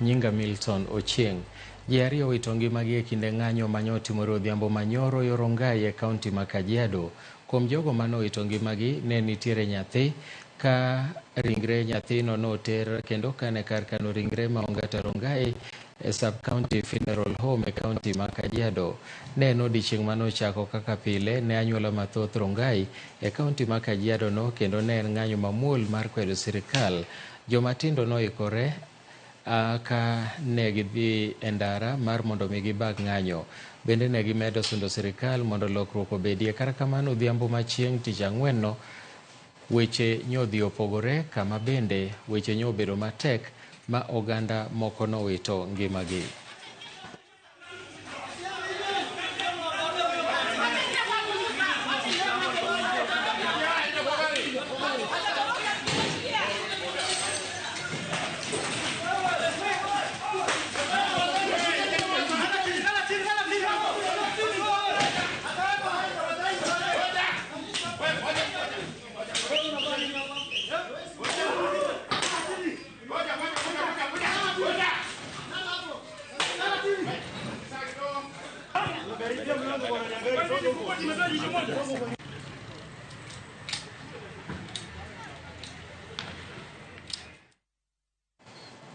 Nyinga Milton Ochieng. Ji ariyo owito ngimagi e kinde ng'anyo mane otimore odhiambo manyoro yo Rongai e kaunti ma Kajiado. Kuom jogo mane owito ngimagi ne nitiere nyathi ka ringre nyathino noter kendo kane kar kano ringre ma Ongata Rongai e Sub County Funeral Home e kaunti ma Kajiado. Ne en odiechieng' mane ochako kaka pile ne anyuola mathoth Rongai e kaunti ma Kajiado no kendo ne en ng'anyo mamuol mar kwedo sirikal. Joma tindo noikore ka ne gidhi e ndara mar mondo mi gibag ng'anyo. Bende ne gimedo sundo sirikal mondo lokruok obedie. Kata kamano odhiambo ma chieng' tich ang'wen no weche nyodhi opogore kama bende weche nyobedo matek ma oganda moko nowito ngimagi.